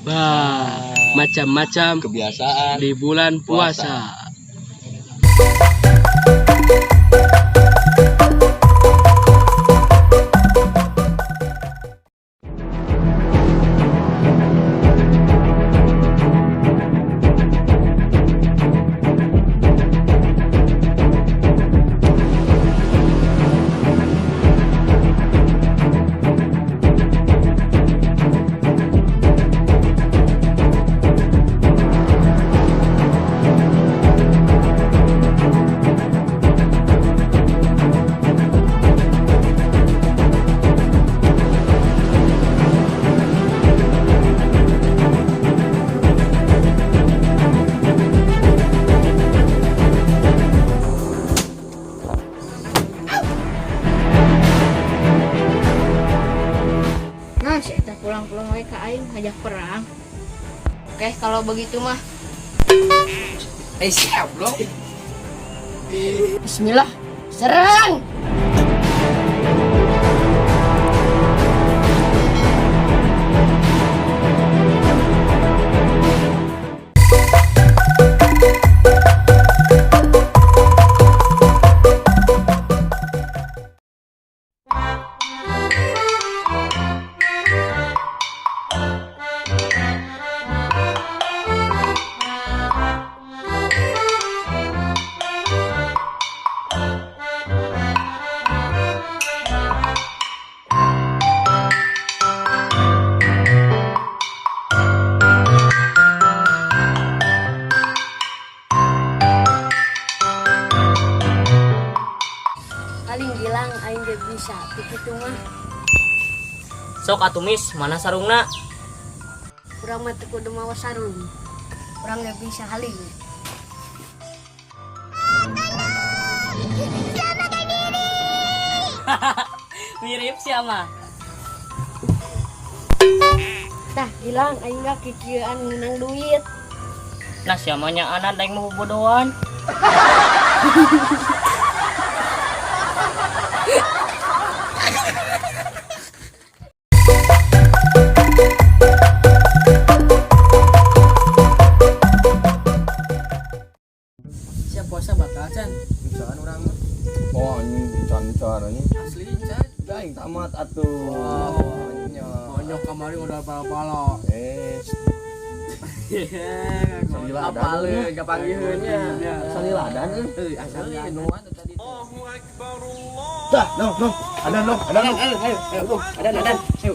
Bah, macam-macam kebiasaan di bulan puasa. Nah, si eta pulang-pulang we ka aing ngajak perang. Oke, kalau begitu mah. Eh, siap bro. Bismillah. Serang. Paling gilang aing ge bisa kitu mah. Sok atuh Mis, mana sarungna? Urang mah teu kudu mawa sarung. Urang ge bisa haling. Mirip siapa? Tah, gilang aing ga kikieuan menang duit. Nah, siamanya anak daeng mau bodohan. Siap puasa batal, Chan. Misalkan orang mah. Oh, anjing can anjing. Asli, Chan. Aing tamat atuh. Anjing. Konyok kamari udah bala-bala. Eh, Salila Apa lu gak panggilnya? saliladan euy. Euy, asal Nuan tadi. Dah, dong, dong. Ada dong, ada dong. Ayo, ayo, ayo, ayo, adan, adan. Ayo.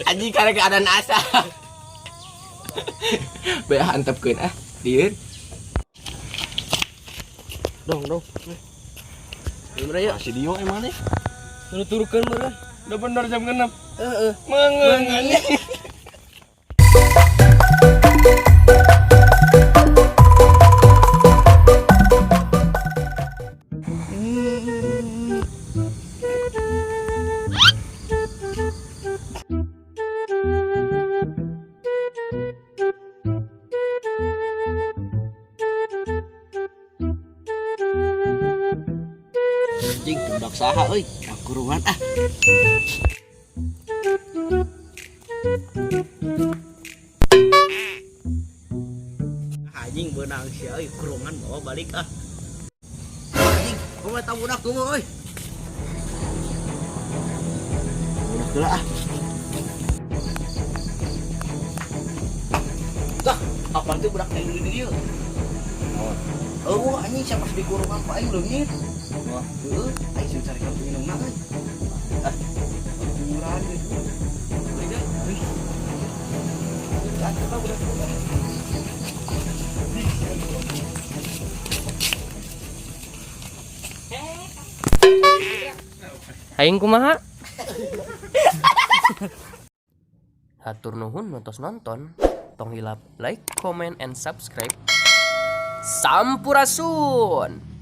Anjing karena keadaan asa. Beh antepkeun ah, dieun. Dong, dong. Gimana ya? Masih dio emang nih. Turut-turutkeun meureun. Udah bener jam 6. Heeh. Mengen anjing. Anjing budak saha euy? Kurungan ah. Anjing beunang sia euy, kurungan bawa balik ah. Anjing, kumaha ta budak kumaha euy? Budak heula ah. Tah, apaan tuh budak teh di dieu? Oh, anjing siapa di kurungan ku aing leungit. Wah, Heeh, aing sing cari kampung minumna euy. Ah, murah gitu. Beli deh. Euy. Cantik lah budak. Aing kumaha? Hatur nuhun nontos nonton. Tong hilap like, comment, and subscribe. Sampurasun.